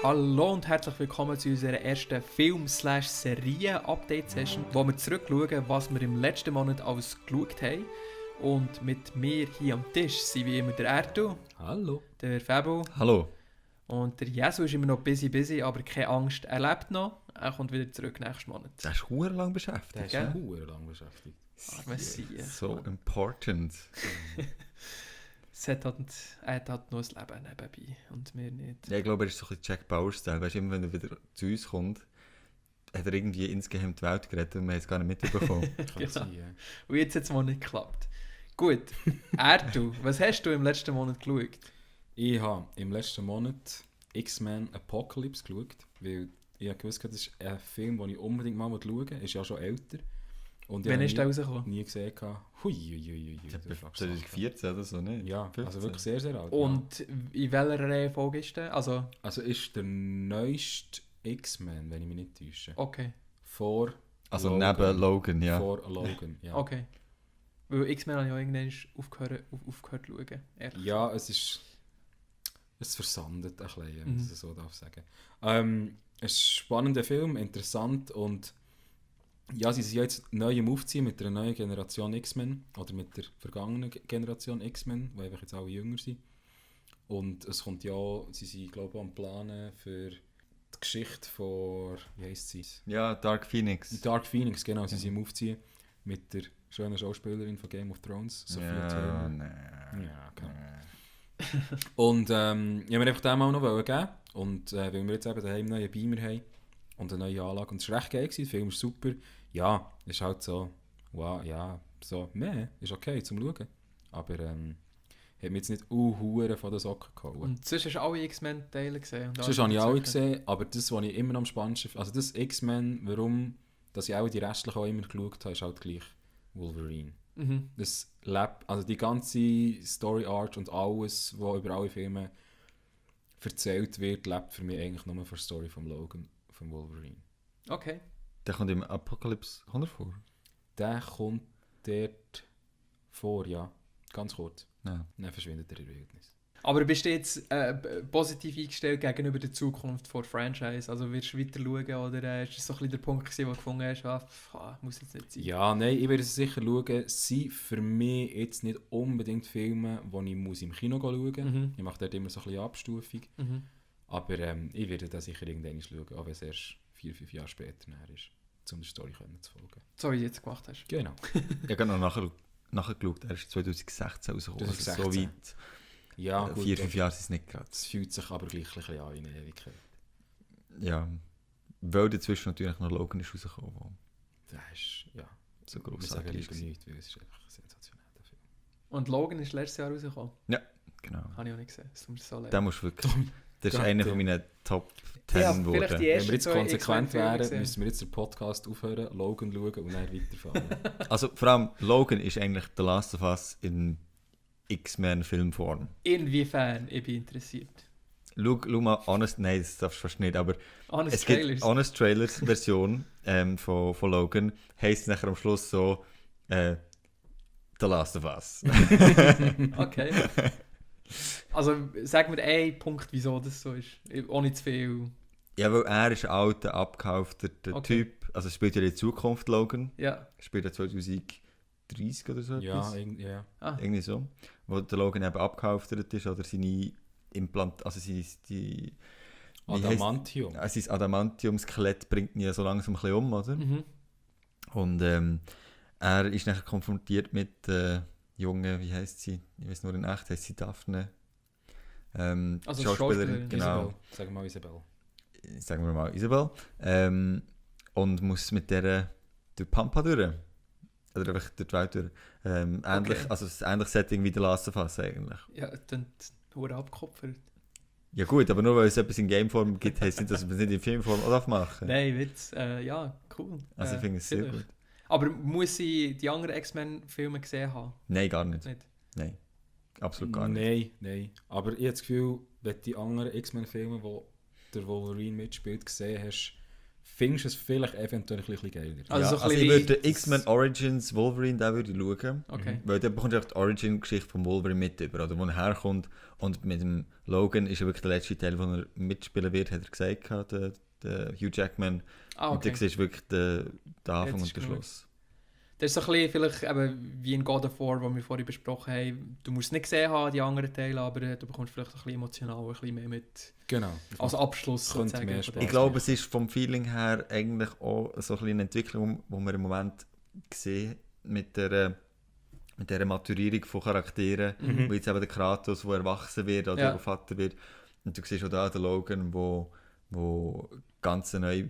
Hallo und herzlich willkommen zu unserer ersten Film-Serie-Update-Session, wo wir zurückschauen, was wir im letzten Monat alles geschaut haben. Und mit mir hier am Tisch sind wie immer der Ertu, Hallo. der Fabo Hallo. und der Jesu ist immer noch busy, aber keine Angst, er lebt noch. Er kommt wieder zurück nächsten Monat. Der ist verdammt lang beschäftigt. Der ist Gell? schon lang beschäftigt. Messias. So important. Er hat halt noch ein Leben nebenbei und wir nicht. Ja, ich glaube, er ist so ein bisschen Jack Bauer-Style. Weißt du, immer wenn er wieder zu uns kommt, hat er irgendwie insgeheim die Welt gerettet und wir haben es gar nicht mitbekommen. Genau. Sein, ja. Und jetzt hat es mal nicht geklappt. Gut, Ertu, was hast du im letzten Monat geschaut? Ich habe im letzten Monat X-Men Apocalypse geschaut, weil ich gewusst habe, das ist ein Film, den ich unbedingt mal schauen will. Er ist ja schon älter. Und ich Wann habe ist der rausgekommen? nie gesehen. Hui. Das ist 2014 oder so, ne? Ja, 15. also wirklich sehr, sehr alt. Und in welcher Reihenfolge ist der? Also, Also ist der neueste X-Men, wenn ich mich nicht täusche. okay, Vor Also Logan. neben Logan, ja. Vor Logan, ja. okay. Weil X-Men habe ich auch irgendwann aufgehört zu schauen. Ehrlich. Ja, es versandet ein bisschen, wenn man Mhm. es so darf sagen. Es ist ein spannender Film, interessant und ja, sie sind ja jetzt neu im Aufziehen mit der neuen Generation X-Men oder mit der vergangenen Generation X-Men, die einfach jetzt alle jünger sind. Und es kommt ja, sie sind glaube ich am Planen für die Geschichte von, wie heisst sie? Ja, Dark Phoenix. Dark Phoenix, genau, sie sind im Aufziehen mit der schönen Schauspielerin von Game of Thrones, Sophia Ja, Turner. nee. Ja, genau. Und ich wollte mir einfach den mal noch geben. Und weil wir jetzt eben daheim einen neuen Beamer haben und eine neue Anlage. Und es war recht geil, der Film ist super. Ja, ist halt so, wow, ja, so, ist okay zum Schauen. Aber hat mich jetzt nicht hure von den Socken gehauen. Und sonst hast du alle X-Men-Teile gesehen? Und Sonst habe ich alle gesehen, aber das, was ich immer am spannendsten finde, also das X-Men, warum, dass ich auch die restlichen auch immer geschaut habe, ist halt gleich Wolverine. Mhm. Das lebt, also die ganze Story Art und alles, was über alle Filme erzählt wird, lebt für mich eigentlich nur von der Story von Logan, von Wolverine. Okay. Der kommt im Apocalypse 100 vor. Der kommt dort vor, ja. Ganz kurz. Ja. Dann verschwindet er in der Wildnis. Aber bist du jetzt positiv eingestellt gegenüber der Zukunft der Franchise? Also wirst du weiter schauen oder ist das so ein bisschen der Punkt gewesen, wo du gefunden hast, muss jetzt nicht sein? Ja, nein, ich werde es sicher schauen. Es sind für mich jetzt nicht unbedingt Filme, die ich muss im Kino schauen muss. Mhm. Ich mache dort immer so ein bisschen Abstufung. Mhm. Aber ich werde das sicher irgendwann schauen, auch wenn es erst 4-5 Jahre später näher ist, um der Story zu folgen. So wie du jetzt gemacht hast. Genau. Ich habe noch nachgeschaut, er ist 2016 rausgekommen. Also so 2016. weit. Ja, gut. 4-5 Jahre sind es nicht gerade. Es fühlt sich aber gleich ein bisschen an in eine Ewigkeit. Ja. Weil dazwischen natürlich noch Logan ist rausgekommen, wo Das ist, ja, so wir sagen grossartig lieber ist. nichts, weil es ist einfach sensationell, der Film. Und Logan ist letztes Jahr rausgekommen. Genau. Habe ich auch nicht gesehen. Das tut mir so leid. Den musst du wirklich... Das ist Gott, einer ja. von meinen Top 10 Ja, geworden. vielleicht die Wenn ersten wir jetzt zwei konsequent X-Men-Filme wären, gesehen. müssen wir jetzt den Podcast aufhören, Logan schauen und dann weiterfahren. Also vor allem Logan ist eigentlich The Last of Us in X-Men-Filmform. Inwiefern? Ich bin interessiert. Schau mal Honest... Nein, das darfst du fast nicht, aber Honest es Trailers. gibt Honest Trailers Version von Logan. Heisst nachher am Schluss so The Last of Us. Okay. Also sag mir einen Punkt, wieso das so ist. Ohne zu viel. Ja, weil er ist ein alter, abgekaufter Okay. Typ. Also es spielt ja in der Zukunft Logan. Ja. Spielt ja 2030 oder so ja, etwas. ja. Ah. Irgendwie so. Wo der Logan eben abgehaftert ist oder seine also seine... Wie heisst- Adamantium. Sein Adamantium-Skelett bringt ihn ja so langsam ein bisschen um, oder? Mhm. Und er ist nachher konfrontiert mit jungen, wie heisst sie? Ich weiß nur in echt, heisst sie Daphne. Also die Schauspielerin, genau. Isabel. Sagen wir mal Isabel. Sagen wir mal Isabel. Und muss mit der durch Pampa durch. Oder einfach durch die Welt durch. Ähnlich, Okay. also das ähnliche Setting wie The Last of Us eigentlich. Ja, dann nur abgekopfert. Ja gut, aber nur weil es etwas in Gameform gibt, heisst nicht, dass man es nicht in Filmform auch machen darf. Nein, Witz. Ja, cool. Also ich finde es sehr vielleicht. gut. Aber muss ich die anderen X-Men-Filme gesehen haben? Nein, gar nicht. Nicht? Nein. Absolut gar nicht. Nein. Aber ich habe das Gefühl, wenn du die anderen X-Men-Filme, wo der Wolverine mitspielt, gesehen hast, findest du es vielleicht eventuell ein bisschen geiler. Also so ein ich bisschen würde wie- X-Men Origins Wolverine, den würde ich schauen. Okay. Weil dann bekommst du einfach die Origin-Geschichte von Wolverine mit über, oder wo er herkommt. Und mit dem Logan ist ja wirklich der letzte Teil, wo er mitspielen wird, hat er gesagt, der Hugh Jackman. Ah, Und okay. da siehst du wirklich den Anfang Jetzt und ist den genug. Schluss. Das ist so ein bisschen vielleicht eben wie in God of War, wo wir vorhin besprochen haben. Du musst es nicht gesehen haben, die anderen Teile, aber du bekommst vielleicht ein bisschen emotional, ein bisschen mehr mit Genau. als Abschluss Könnte sozusagen. mehr von Spaß dem. Ich glaube, es ist vom Feeling her eigentlich auch so ein bisschen eine Entwicklung, die wir im Moment sehen mit der Maturierung von Charakteren, Mhm. wie jetzt eben der Kratos, der erwachsen wird oder Ja. der Vater wird. Und du siehst auch da den Logan, wo ganz neu,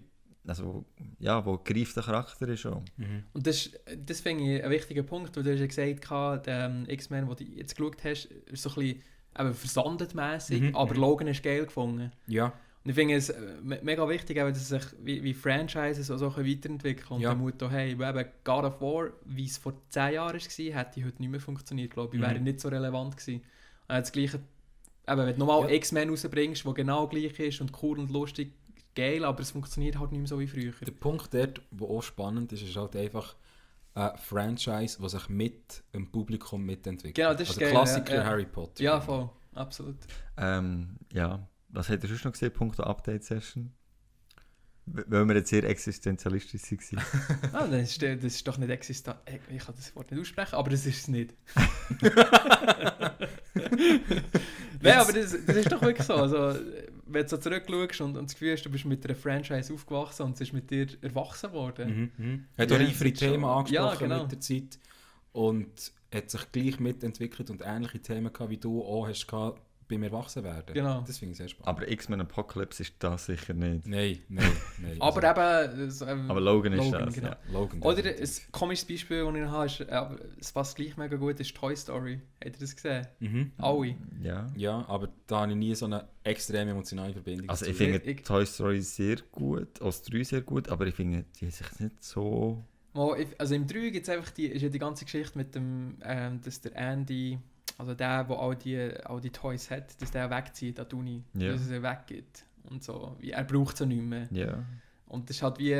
also wo gereifter Charakter ist auch. Mhm. Und das finde ich ein wichtiger Punkt, weil du hast ja gesagt, der X-Men, den du jetzt geschaut hast, ist so ein bisschen eben versandet mässig, Mhm, aber mhm. Logan ist geil gefunden. Ja. Und ich finde es mega wichtig, eben, dass sich wie Franchises auch so weiterentwickeln und Ja. der Mut, hey, weil eben God of War, wie es vor 10 Jahren war, hätte heute nicht mehr funktioniert, glaube ich, wäre Mhm. nicht so relevant gewesen. Und das Gleiche, eben, wenn du nochmal Ja. X-Men rausbringst, der genau gleich ist und cool und lustig, geil, aber es funktioniert halt nicht mehr so wie früher. Der Punkt dort, der auch spannend ist, ist halt einfach ein Franchise, das sich mit dem Publikum mitentwickelt. Genau, das ist also geil, Klassiker ja. Harry Potter. Ja, voll, absolut. Ja, was hat er sonst noch gesehen, Punkt Update-Session? Weil wir jetzt sehr existenzialistisch waren. Ah, das ist doch nicht existent. Ich kann das Wort nicht aussprechen, aber das ist es nicht. Nein, aber das ist doch wirklich so. Also, wenn du so zurückschaust und das Gefühl hast, du bist mit einer Franchise aufgewachsen und es ist mit dir erwachsen worden. Hat Ja, auch reifere das ist Themen schon- angesprochen Ja, genau. mit der Zeit und hat sich gleich mitentwickelt und ähnliche Themen gehabt, wie du auch hast gehabt beim Erwachsenwerden. Genau. Das finde ich sehr spannend. Aber X-Men Apocalypse ist das sicher nicht. Nein. Aber eben... Aber Logan ist Logan, das. genau. Ja. Logan. Oder ein definitiv. komisches Beispiel, das ich habe, ist, aber es passt gleich mega gut, ist Toy Story. Habt ihr das gesehen? Mhm. Alle. Ja. Ja, aber da habe ich nie so eine extrem emotionale Verbindung Also ich dazu. finde Ich- Toy Story sehr gut, als 3 sehr gut, aber ich finde, die haben sich nicht so... Also im 3 gibt's einfach ist ja die ganze Geschichte mit dem, dass der Andy, also der all die Toys hat, dass der wegzieht an die Uni, Ja. dass er sie weggibt und so. Wie, er braucht sie nicht mehr. Ja. Und das ist halt wie,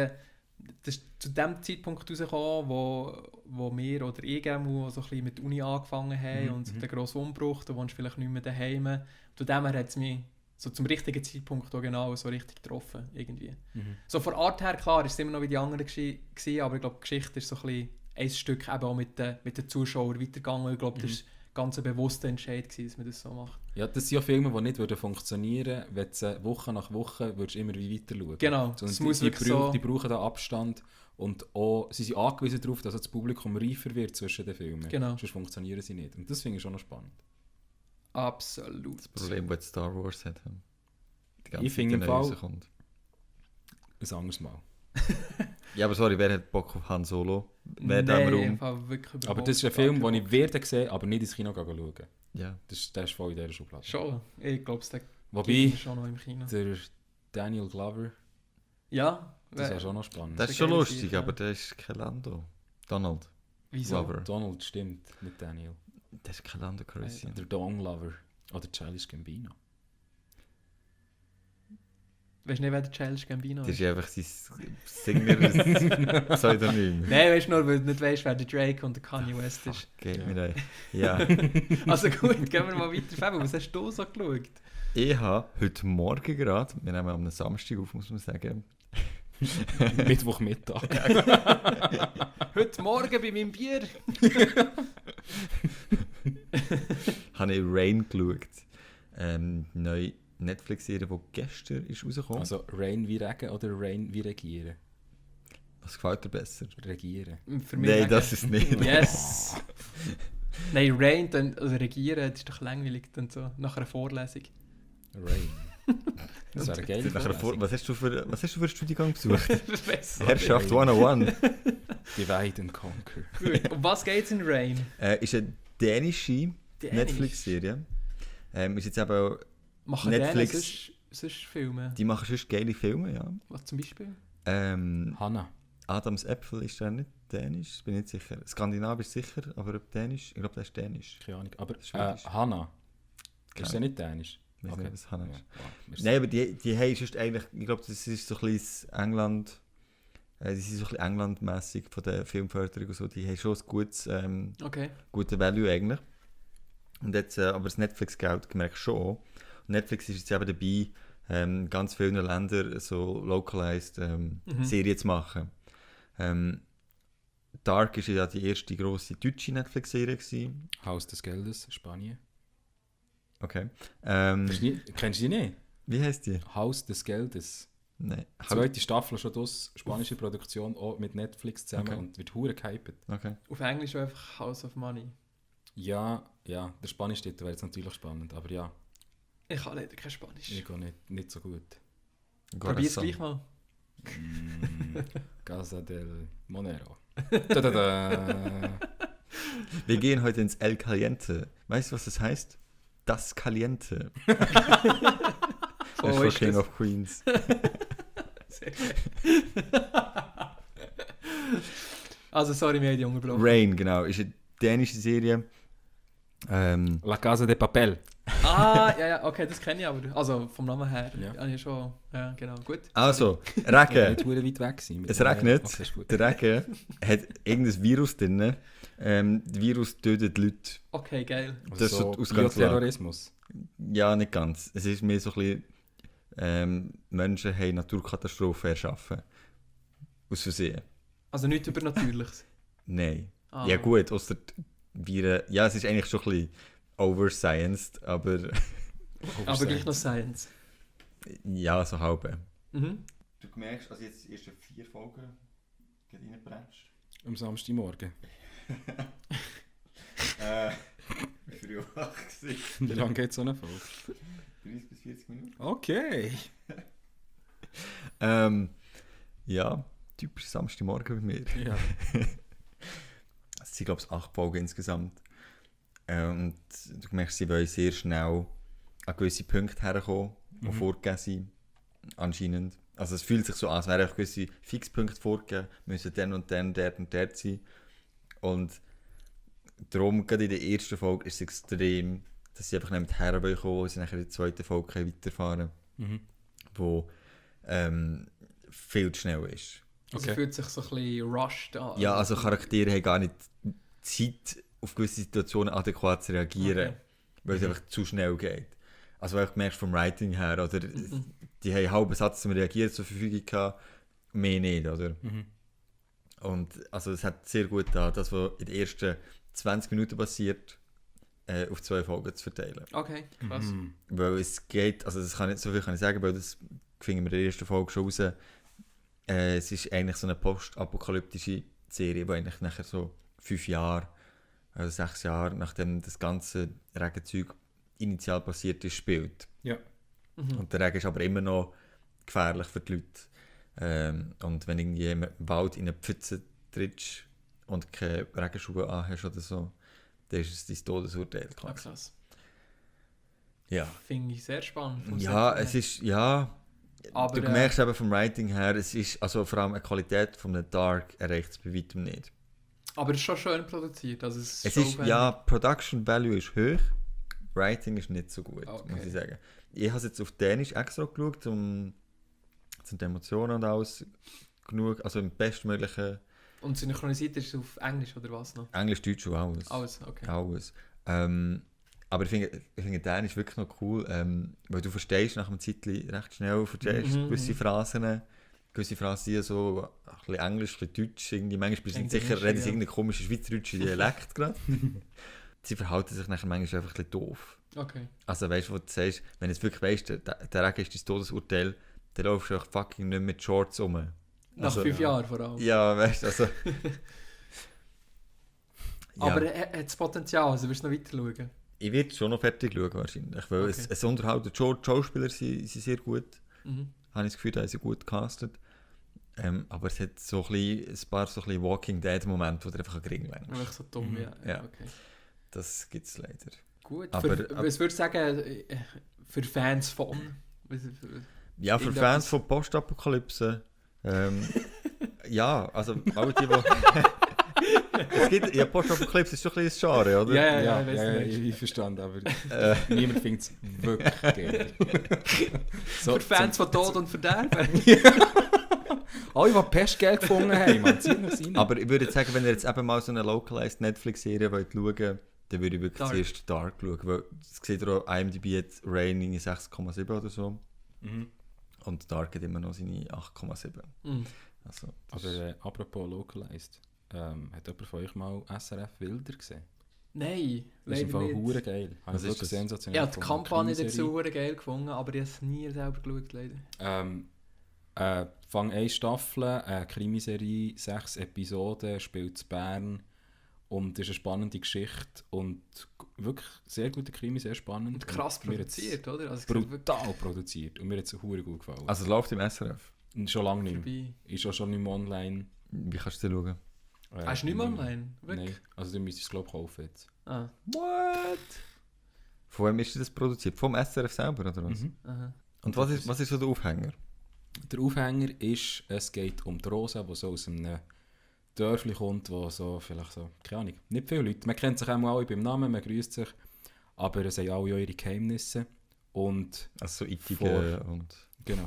das ist zu dem Zeitpunkt rausgekommen, wo wir oder ich auch so ein bisschen mit der Uni angefangen haben Mhm, und mhm. der grosse Umbruch, du wohnst vielleicht nicht mehr daheim. Zu dem her hat es mich so zum richtigen Zeitpunkt auch genau so richtig getroffen, irgendwie. Mhm. So von Art her, klar, ist es immer noch wie die anderen gewesen, aber ich glaube, die Geschichte ist so ein bisschen ein Stück eben auch mit den Zuschauern weitergegangen. Ich glaube, das Mhm. war ganz ein bewusster Entscheid gewesen, dass man das so macht. Ja, das sind ja Filme, die nicht funktionieren würden, wenn du Woche nach Woche würdest immer wie weiter schauen. Genau, es Sondern muss wirklich so... die brauchen da Abstand und auch, sie sind angewiesen darauf, dass auch das Publikum reifer wird zwischen den Filmen. Genau. Sonst funktionieren sie nicht. Und das finde ich schon noch spannend. Absolut. Das Problem, das Star Wars hat. Die ganze Ich finde Zeit im neu Fall- rauskommt. Ein anderes Mal. Ja, aber sorry, wer hat Bock auf Han Solo? Wer da im Nein, Raum? im Fall wirklich Aber überhaupt das ist ein gar Film, keinen den ich Bock. werde sehen, aber nicht ins Kino schauen. Ja. Der ist voll in dieser Schublade. Schon, ich glaube, es Wobei, gibt schon noch im Kino. der Daniel Glover, Ja, das wäre schon noch spannend. Das Das ist ist schon eine geile lustig, Serie, aber der ist kein Lando. Donald wieso? Glover. Donald stimmt, nicht Daniel. Der ist kein Lando Calrissian. Der Don Lover. Oder Childish Gambino. Weißt du nicht, wer der Childish Gambino Das ist? ist einfach sein Singer-Pseudonym. Nein, weißt du nur, weil du nicht weißt, wer der Drake und der Kanye West ist. Geht Ja. mir ein. Ja. Also gut, gehen wir mal weiter. Fabian, was hast du so geschaut? Ich habe heute Morgen gerade, wir nehmen am Samstag auf, muss man sagen, Mittwochmittag. Heute Morgen bei meinem Bier. habe ich Rain geschaut. Neue Netflix-Serie, die gestern ist rausgekommen. Also Rain wie Regen oder Rain wie Regieren? Was gefällt dir besser? Regieren. Für mich Nein, wegen- das ist nicht. Yes! Nein, Rain, also regieren, das ist doch langweilig dann so, nach einer Vorlesung. Rain. Das wäre geil. Was hast du für einen Studiengang besucht? Besser. Herrschaft 101. Divide and Conquer. Gut. Um was geht es in Rain? Ist eine dänische Netflix-Serie. Ist jetzt eben auch, Machen Netflix. Netflix sonst Filme? die machen sonst geile Filme, ja. Was zum Beispiel? Hanna. Adams Äpfel ist der nicht dänisch, bin nicht sicher. Skandinavisch sicher, aber ob dänisch? Ich glaube, der ist dänisch. Keine Ahnung. Aber Schwedisch. Hanna. Ist Keine ja nicht dänisch. Weiss Okay. nicht, was Hannah ist. Ja, merci. Nein, aber die haben sonst eigentlich, ich glaube, das ist so ein bisschen England, die sind so ein bisschen englandmässig von der Filmförderung und so, die haben schon ein gutes, Okay. gutes Value eigentlich. Und jetzt, aber das Netflix-Geld gemerkt schon. Und Netflix ist jetzt eben dabei, ganz vielen Ländern so localized Serien zu machen. Dark war ja die erste grosse deutsche Netflix-Serie gewesen. Haus des Geldes, Spanien. Okay. Kennst du die nicht? Wie heisst die? Haus des Geldes. Nein. Zweite Staffel schon das, spanische Produktion, auch mit Netflix zusammen Okay. und wird hure gehypt. Okay. Auf Englisch einfach House of Money. Ja, der spanische Titel wäre jetzt natürlich spannend, aber ja, Ich habe leider kein Spanisch. ich gehe nicht so gut. Probier es gleich mal. Casa del Monero. Da. Wir gehen heute ins El Caliente. Weißt du, was das heißt? Das Caliente. Oh, Das ist von ist King das- of Queens. Sehr geil. Also, sorry, wir haben die unterbrochen. Rain, genau. Ist eine dänische Serie. La Casa de Papel. Ja, okay, das kenne ich aber. Also, vom Namen her. Ja. Ja, ich schon. Ja, genau, gut. Also, Ja, Regen. nicht hure weit weg sein. Es regnet. Okay, ist gut. Der Regen hat irgendein Virus drin. Das Virus tötet Leute. Okay, geil. Also Das ist so so Ausgangslage. Bioterrorismus. Ja, nicht ganz. Es ist mehr so ein bisschen, Menschen haben Naturkatastrophen erschaffen. Aus Versehen. Also, nichts Übernatürliches. Nein. Ah. Ja gut, ausser die Viren. Ja, es ist eigentlich schon ein bisschen overscienced, aber Aber gleich noch Science. ja, so halb. Mhm. Du merkst, also jetzt die ersten 4 Folgen reingebremst. Am Samstagmorgen. Wie früh wach gewesen? Wie lange geht so eine Folge? 30 bis 40 Minuten. Okay. Ja, typisch Samstagmorgen bei mir. Ja. Es sind, glaube ich, 8 Folgen insgesamt. Und du merkst, sie wollen sehr schnell an gewisse Punkte herkommen, die vorgegeben sind. Anscheinend. Also es fühlt sich so an, als wären einfach gewisse Fixpunkte vorgegeben, müssen dann und dann, dort und dort sein. Und darum, gerade in der ersten Folge ist es extrem, dass sie einfach nicht mit herkommen, wo sie nachher in der zweiten Folge weiterfahren können, wo viel zu schnell ist. Also, Okay. fühlt sich so ein bisschen rushed an. Ja, also Charaktere haben gar nicht Zeit, auf gewisse Situationen adäquat zu reagieren, Okay. weil es einfach zu schnell geht. Also weil du merkst vom Writing her, oder die haben einen halben Satz zum Reagieren zur Verfügung gehabt, mehr nicht, oder? Und also es hat sehr gut da, das, was in den ersten 20 Minuten passiert, auf 2 Folgen zu verteilen. Okay, krass. Weil es geht, also das kann nicht so viel kann ich sagen, weil das finden wir in der ersten Folge schon raus. Es ist eigentlich so eine postapokalyptische Serie, die eigentlich nachher so 5 Jahre, also 6 Jahre, nachdem das ganze Regenzeug initial passiert ist, spielt. Ja. Und der Regen ist aber immer noch gefährlich für die Leute. Und wenn irgendwie im Wald in eine Pfütze trittst und keine Regenschuhe anhast oder so, dann ist es dein Todesurteil. Ah, Klar. krass. Ja. Finde ich sehr spannend. vom Ja, Setting es her. ist, ja, Aber, du merkst eben vom Writing her, es ist, also vor allem eine Qualität von einem Dark erreicht es bei weitem nicht. aber es ist schon schön produziert. Also es Es ist, ja, Production Value ist hoch, Writing ist nicht so gut, Okay. muss ich sagen. Ich habe es jetzt auf Dänisch extra geschaut, um die Emotionen und alles genug, also im bestmöglichen Und synchronisiert ist es auf Englisch oder was noch? Englisch, Deutsch und alles. Alles, okay. Alles. Aber ich finde Dänisch wirklich noch cool, weil du verstehst nach einem Zeitchen recht schnell, gewisse Phrasen. Gewisse Phrasen sind so ein bisschen Englisch, ein bisschen Deutsch. Irgendwie. Manchmal bist du nicht sicher, Englisch, reden sie ja. irgendeinen komischen schweizerdeutschen Dialekt gerade. Sie verhalten sich nachher manchmal einfach ein bisschen doof. Okay. Also weißt du, wo du sagst, wenn du jetzt wirklich weißt, der Regen ist dein Todesurteil, dann laufst du einfach fucking nicht mit Shorts rum. Nach Also, 5 Jahren vor allem. Ja, weißt du, also... Ja. Aber er hat das Potenzial, also wirst du noch weiter schauen. Ich werde schon noch fertig schauen wahrscheinlich, weil Okay. es unterhalten, die Schauspieler sind sehr gut, Mhm. habe ich das Gefühl, da haben sie gut gecastet. Aber es hat so ein paar so ein bisschen Walking Dead-Momente, wo du einfach gering längst. Einfach so dumm, ja. Ja. Okay. Das gibt es leider. Gut. Aber- Was würdest du sagen, für Fans von? Ja, für Irgendetwas- Fans von Postapokalypse, ja, also alle die, Es gibt, ja, Post-Apocalypse ist schon ein bisschen ein Genre, oder? Ja, Ja, ich weiss nicht. ich verstand, aber niemand findet es wirklich geil. Für Fans von Tod und Verderben. Alle, die Pest geil gefunden haben, man, ziehen wir es rein. Aber ich würde jetzt sagen, wenn ihr jetzt eben mal so eine localized Netflix-Serie wollt schauen, dann würde ich wirklich Dark. zuerst Dark schauen, weil das sieht ihr auch, IMDb jetzt Rating 6,7 oder so Mhm. und Dark hat immer noch seine 8,7. Mhm. Also, das Aber apropos localized, hat jemand von euch mal SRF Wilder gesehen? Nein, Das ist im leider Fall nicht. hure geil. Was Also ist wirklich das? sensationell. Ich habe die gefunden. Kampagne Krimiserie. dazu hure geil gefunden, aber ich habe es nie selber geschaut, leider. Fang 1 Staffel, Krimiserie, 6 Episoden, spielt in Bern und ist eine spannende Geschichte und wirklich sehr gute Krimi, sehr spannend. Und krass mir hat's produziert, oder? Also, es sieht wirklich Brutal produziert und mir hat es hure gut gefallen. Also es läuft im SRF. Schon lange nicht mehr. vorbei. Ist auch schon nicht mehr online. Wie kannst du das schauen? Hast du nicht mehr online? Wirklich? Nein, also du müsstest es glaube ich kaufen jetzt. Ah, What? Von wem ist das produziert? Vom SRF selber, oder was? Mhm. aha. Und was ist so der Aufhänger? Der Aufhänger ist, es geht um die Rosa, die so aus einem Dörfli kommt, wo so, vielleicht so, keine Ahnung, nicht viele Leute, man kennt sich auch alle beim Namen, man grüßt sich, aber es haben alle auch ihre Geheimnisse und Also so Itige Vor- und... genau,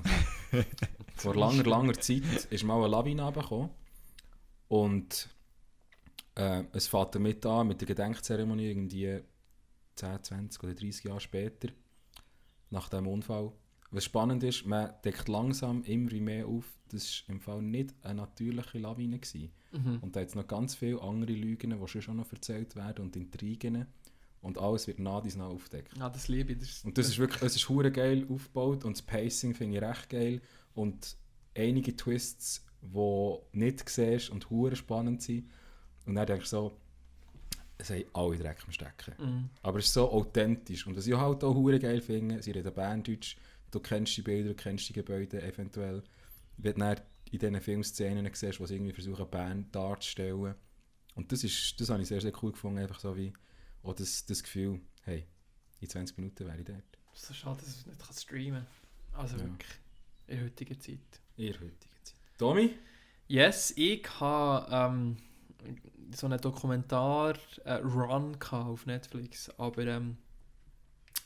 vor langer Zeit ist mal eine Lawine runtergekommen und es fängt damit an, mit der Gedenkzeremonie irgendwie 10, 20 oder 30 Jahre später, nach dem Unfall. Was spannend ist, man deckt langsam immer mehr auf, das war im Fall nicht eine natürliche Lawine gewesen. Mhm. Und da hat es noch ganz viele andere Lügen, die schon noch erzählt werden und Intrigen. Und alles wird nah aufgedeckt. Ah, das liebe ich. Und das ist wirklich, es ist hure geil aufgebaut und das Pacing finde ich recht geil. Und einige Twists, die du nicht siehst und hure spannend sind. Und dann denkst du so, es haben alle Dreck am Stecken. Mhm. Aber es ist so authentisch. Und was ich halt auch hure geil finde, sie reden Berndeutsch, du kennst die Bilder, du kennst die Gebäude eventuell. Wenn du dann in diesen Filmszenen siehst, wo sie irgendwie versuchen, Bern darzustellen. Und das habe ich sehr, sehr cool gefunden, einfach so wie auch das Gefühl, hey, in 20 Minuten wäre ich dort. So schade, dass ich nicht streamen kann. Also Ja. wirklich, in heutiger Zeit. In der heutigen Zeit. Tommy? Yes, ich habe so einen Dokumentar-Run auf Netflix, aber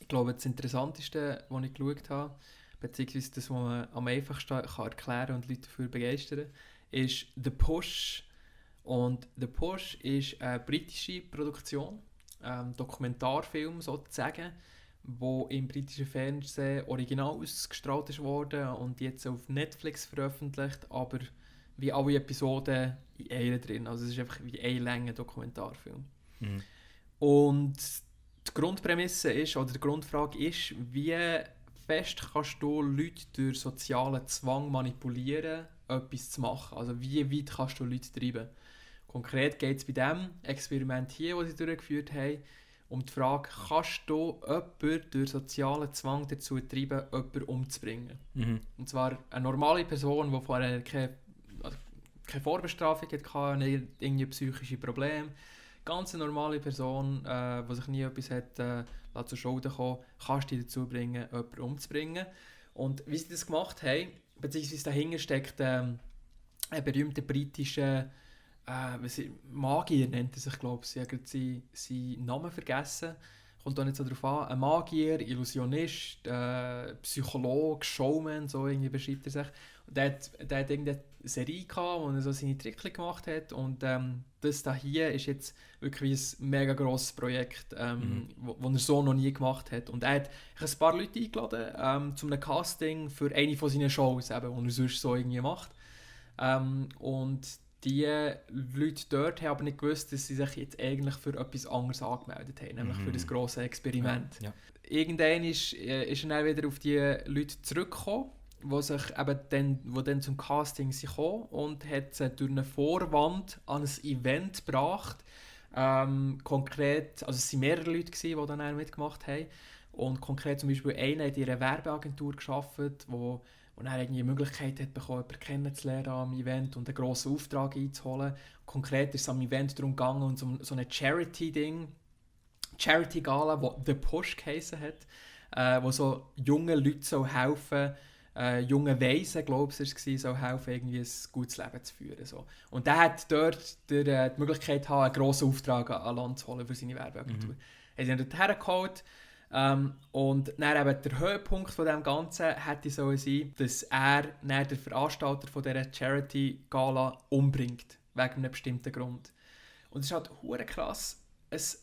ich glaube, das Interessanteste, was ich geschaut habe, beziehungsweise das, was man am einfachsten kann erklären und Leute dafür begeistern, ist «The Push». Und «The Push» ist eine britische Produktion, Dokumentarfilm sozusagen, wo im britischen Fernsehen original ausgestrahlt ist worden und jetzt auf Netflix veröffentlicht, aber wie alle Episoden in einer drin. Also es ist einfach wie ein langer Dokumentarfilm. Mhm. Und die Grundprämisse ist, oder die Grundfrage ist, wie fest kannst du Leute durch sozialen Zwang manipulieren, etwas zu machen? Also wie weit kannst du Leute treiben? Konkret geht es bei diesem Experiment hier, das sie durchgeführt haben, um die Frage, kannst du jemanden durch sozialen Zwang dazu treiben, jemanden umzubringen? Mhm. Und zwar eine normale Person, die vorher keine Vorbestrafung hatte, nicht irgendwie psychische Probleme. Ganz eine normale Person, die sich nie etwas hat zu Schulden kommen, kannst du dich dazu bringen, jemanden umzubringen. Und wie sie das gemacht haben, beziehungsweise dahinter steckt ein berühmter britischer Magier, nennt er sich, glaube ich. Ich habe gerade seinen Namen vergessen. Kommt auch nicht so darauf an. Ein Magier, Illusionist, Psychologe, Showman, so irgendwie beschreibt er sich. Und der hat irgendeine Serie gehabt, wo er so seine Tricks gemacht hat. Und das hier ist jetzt wirklich ein mega grosses Projekt, wo er so noch nie gemacht hat. Und er hat ein paar Leute eingeladen zu einem Casting für eine von seinen Shows, die er sonst so irgendwie macht. Und die Leute dort haben aber nicht gewusst, dass sie sich jetzt eigentlich für etwas anderes angemeldet haben, nämlich für das grosse Experiment. Ja. Irgendwann ist er dann wieder auf die Leute zurückgekommen, die dann zum Casting sind gekommen und hat sie durch einen Vorwand an ein Event gebracht. Konkret, also es waren mehrere Leute, die dann mitgemacht haben. Und konkret zum Beispiel einer hat in einer Werbeagentur gearbeitet, wo er irgendwie die Möglichkeit hat bekommen, jemanden kennenzulernen am Event und einen grossen Auftrag einzuholen. Konkret ist es am Event darum gegangen, um so ein Charity-Ding, Charity-Gala, das «The Push» geheissen hat, wo so jungen Leuten helfen jungen Weisen, glaube ich, war, soll helfen, irgendwie ein gutes Leben zu führen. So. Und der hat dort die Möglichkeit, einen grossen Auftrag an Land zu holen für seine Werbeagentur. Er hat ihn dort hergeholt. Und dann eben der Höhepunkt von dem Ganzen hätte so sein, dass er dann den Veranstalter von dieser Charity-Gala umbringt, wegen einem bestimmten Grund. Und es ist halt hure krass.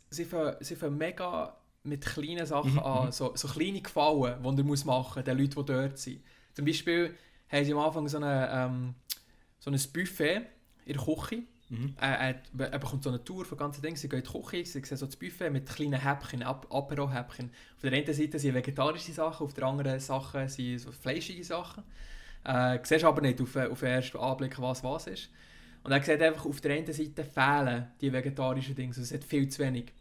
Sie fangen mega mit kleinen Sachen an, so kleine Gefallen, die er machen muss, den Leuten, die dort sind. Zum Beispiel haben sie am Anfang so ein Buffet in der Küche. Er bekommt so eine Tour von ganzen Dingen. Sie gehen in die Küche, sie sehen so das Buffet mit kleinen Häppchen, Apero-Häppchen. Auf der einen Seite sind vegetarische Sachen, auf der anderen Seite sind so fleischige Sachen. Siehst aber nicht auf den ersten Anblick, was ist. Und er sieht einfach, auf der einen Seite fehlen die vegetarischen Dinge, also es hat viel zu wenig.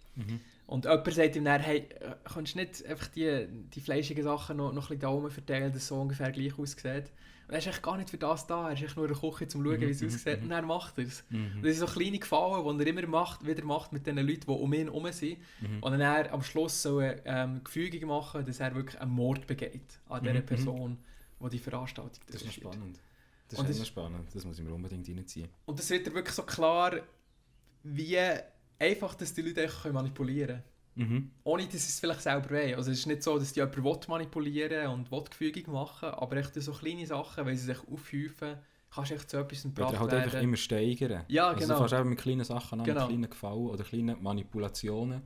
Und jemand sagt ihm dann, hey, kannst du nicht einfach die fleischigen Sachen noch ein bisschen da oben verteilen, dass es so ungefähr gleich aussieht? Und er ist eigentlich gar nicht für das da, er ist echt nur in der Küche, um zu schauen, wie es aussieht, und er macht es. Das sind so kleine Gefallen, die er immer wieder macht mit den Leuten, die um ihn herum sind. Und dann er am Schluss so eine Fügung machen, dass er wirklich einen Mord begeht an dieser Person, die die Veranstaltung Das ist spannend. Das Und ist das- immer spannend, das muss ich mir unbedingt reinziehen. Und das wird dir wirklich so klar, wie einfach dass die Leute einfach manipulieren können. Ohne dass sie es vielleicht selber wollen. Also es ist nicht so, dass die jemanden manipulieren und Gefügung machen, aber echt so kleine Sachen, wenn sie sich aufhäufen, kannst du echt zu etwas gebracht Oder halt werden. einfach immer steigern. Ja, Also genau. du fängst eben mit kleinen Sachen an, Genau. mit kleinen Gefallen oder kleinen Manipulationen.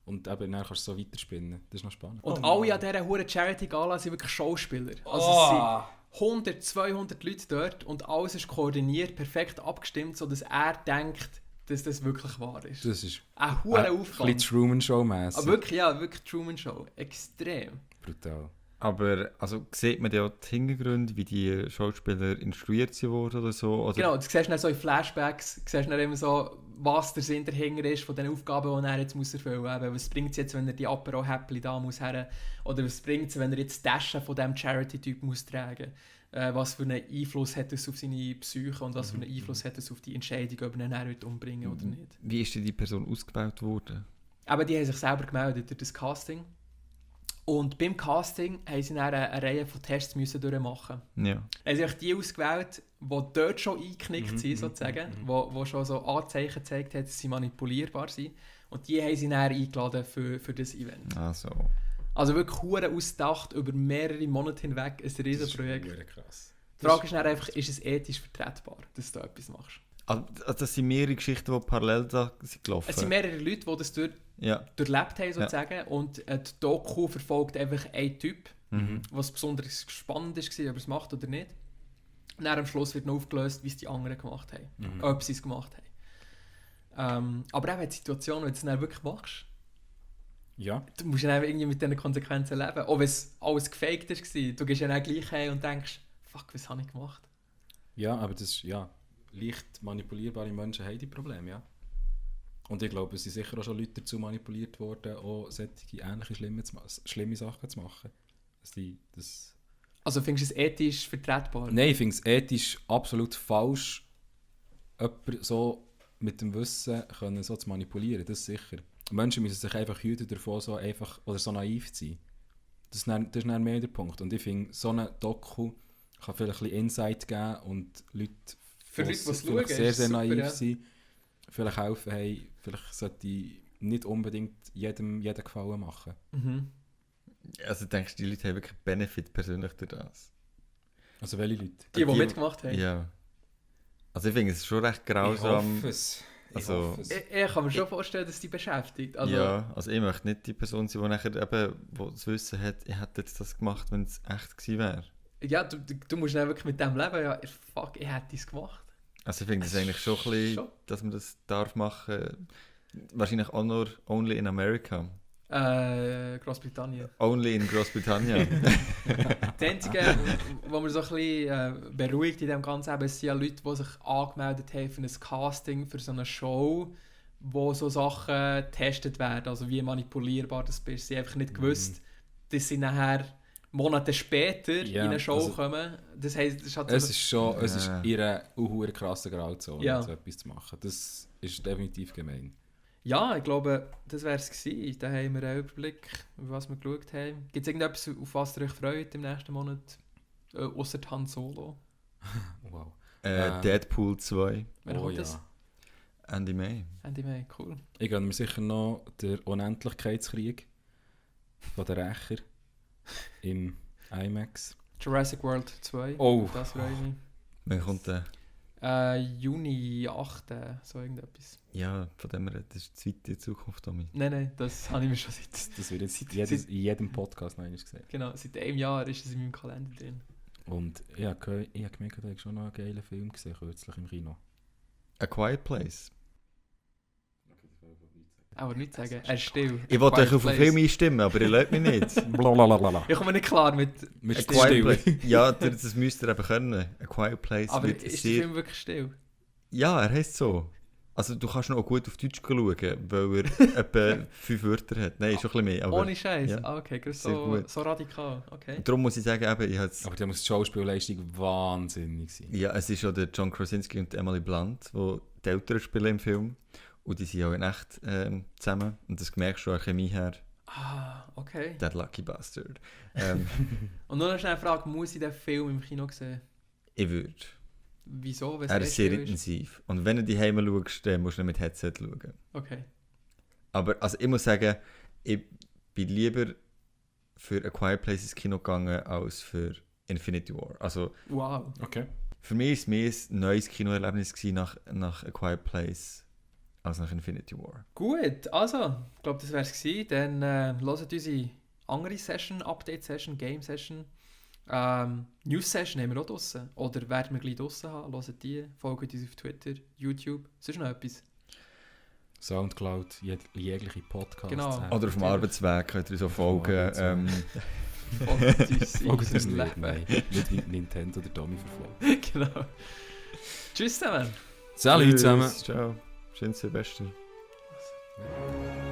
Und eben dann kannst du so weiterspinnen. Das ist noch spannend. Und alle an dieser hohen Charity-Gala sind wirklich Schauspieler. Also es sind 100, 200 Leute dort und alles ist koordiniert, perfekt abgestimmt, sodass er denkt, dass das wirklich wahr ist. Das ist Ein hoher ein Aufwand. bisschen Truman-Show-mässig. Aber wirklich, ja, wirklich Truman Show. Extrem. Brutal. Aber also, sieht man ja auch die Hintergründe, wie die Schauspieler instruiert wurden oder so? Oder? Genau, du siehst dann so in Flashbacks, siehst dann immer so, was der Sinn dahinter ist von den Aufgaben, die er jetzt muss erfüllen muss. Was bringt es jetzt, wenn er die Apero-Häppchen da muss her? Oder was bringt es, wenn er jetzt die Tasche von diesem Charity-Typ muss tragen? Was für einen Einfluss hat es auf seine Psyche und was für einen Einfluss hat es auf die Entscheidung, ob er ihn umbringen oder nicht. Wie ist denn die Person ausgewählt worden? Aber die haben sich selber gemeldet durch das Casting. Und beim Casting haben sie dann eine Reihe von Tests müssen durchmachen. Ja. Haben sie die ausgewählt, die dort schon eingeknickt sind, sozusagen, wo schon so Anzeichen gezeigt haben, dass sie manipulierbar sind. Und die haben sie dann eingeladen für das Event. Also. Also wirklich hure ausgedacht, über mehrere Monate hinweg, ein riesen Projekt. Das ist krass. Die Frage ist dann einfach, ist es ethisch vertretbar, dass du da etwas machst? Also, das sind mehrere Geschichten, die parallel da sind gelaufen. Es sind mehrere Leute, die das Ja. durchlebt haben, sozusagen. Und die Doku verfolgt einfach einen Typ, was besonders spannend war, ob er es macht oder nicht. Und dann am Schluss wird noch aufgelöst, wie es die anderen gemacht haben. Ob sie es gemacht haben. Aber auch die Situation, wenn du es dann wirklich machst, Ja. du musst dann irgendwie mit diesen Konsequenzen leben. Auch wenn es alles gefaked war, du gehst dann auch gleich hin und denkst, fuck, was habe ich gemacht? Ja, aber das ist, ja, leicht manipulierbare Menschen haben die Probleme, ja. Und ich glaube, es sind sicher auch schon Leute dazu manipuliert worden, auch solche ähnliche schlimme Sachen zu machen. Also findest du es ethisch vertretbar? Nein, ich finde es ethisch absolut falsch, jemanden so mit dem Wissen können, so zu manipulieren, das ist sicher. Menschen müssen sich einfach hüten davon, so einfach oder so naiv zu sein. Das ist dann mehr der Punkt. Und ich finde, so eine Doku kann vielleicht ein bisschen Insight geben und Leute, Für Leute, die es vielleicht schauen, sehr, ist sehr super, naiv ja. sind, vielleicht helfen, hey, vielleicht sollte ich nicht unbedingt jeden Gefallen machen. Also denkst du, die Leute haben wirklich Benefit persönlich durch das? Also welche Leute? Die Die- mitgemacht haben? Ja. Also ich finde es schon recht Ich grausam. hoffe es. Also- Ich kann mir schon vorstellen, dass die beschäftigt. Also, Ja, also ich möchte nicht die Person sein, die nachher eben, wo das Wissen hat, ich hätte jetzt das gemacht, wenn es echt gewesen wäre. ja, du musst dann wirklich mit dem leben. Ja, fuck, ich hätte es gemacht. Also ich finde es eigentlich schon ein bisschen, Schon. dass man das darf machen. Wahrscheinlich auch nur only in America. Großbritannien. Only in Großbritannien. Das Einzige, was mich so ein bisschen beruhigt in dem Ganzen, eben, es sind ja Leute, die sich angemeldet haben für ein Casting, für so eine Show, wo so Sachen getestet werden, also wie manipulierbar das bist. Sie haben einfach nicht gewusst, dass sie nachher Monate später Ja, in eine Show also- kommen. Das heisst, es ist halt Es so, ist schon, es ist Ja. ihre unhure krasse Grauzone, Ja. so etwas zu machen. Das ist definitiv gemein. ja, ich glaube, das wäre es gewesen. Da haben wir einen Überblick, über was wir geschaut haben. Gibt es irgendetwas, auf was ihr euch freut im nächsten Monat? Ausser Han Solo. Wow. Deadpool 2, Wer kommt das? Ende Mai. Andy May, cool. Ich gönne mir sicher noch den Unendlichkeitskrieg von der Rächer im IMAX. Jurassic World 2. Oh. Auf das freue ich mich. Wann kommt der? Juni 8. So irgendetwas. Ja, von dem her, das ist die zweite Zukunft, Tommy. Nein, das habe ich mir schon seit... Das wird jetzt in jedem Podcast noch einmal gesehen. Genau, seit einem Jahr ist es in meinem Kalender drin. Und ich habe gemerkt, ich habe schon noch einen geilen Film gesehen, kürzlich im Kino. A Quiet Place. Aber nicht sagen, er ist still. Ich wollte Quiet euch auf den Place. Film einstimmen, aber ihr lasst mich nicht. Blablabla. Ich komme nicht klar mit... Mit A Still. Quiet Place. Ja, das müsst ihr eben können. A Quiet Place Aber wird ist der sehr... Film wirklich still? Ja, er heisst so. Also du kannst noch gut auf Deutsch schauen, weil er etwa 5 Wörter hat. Nein, schon ein bisschen mehr. Aber Ohne Scheiß. ja. Ah, okay, gerade Sehr so, gut. so radikal. Okay. darum muss ich sagen, eben, ich hat's, Aber da muss die Schauspielleistung wahnsinnig sein. ja, es ist auch der John Krasinski und Emily Blunt, die die Eltern spielen im Film. Und die sind auch in echt zusammen. Und das merkst du an der Chemie her. Ah, okay. That lucky bastard. Und nur noch schnell eine Frage, muss ich den Film im Kino sehen? Ich würde. Wieso? Wenn es Er ist sehr still intensiv. Und wenn du die Heime schaust, dann musst du nicht mit Headset schauen. Okay. Aber also ich muss sagen, ich bin lieber für A Quiet Place ins Kino gegangen als für Infinity War. Also Wow. Okay. für mich war es mehr ein neues Kinoerlebnis gewesen nach A Quiet Place als nach Infinity War. Gut, also, ich glaube, das wäre es gewesen. Dann hört unsere andere Session, Update-Session, Game-Session. News-Session haben wir auch draussen. Oder werden wir gleich draussen haben. Hört die, folgt uns auf Twitter, YouTube. Sonst noch etwas? Soundcloud, jegliche Podcasts. Genau. Oder auf dem Natürlich. Arbeitsweg könnt ihr so folgen. Arbeitsweg. Folgt uns in Folgt uns unserem nicht, Leben. nein. Nicht wie Nintendo oder Tommy verfolgt. Genau. Tschüss zusammen. Salut zusammen. Ciao. Schönes Silvester. Ja.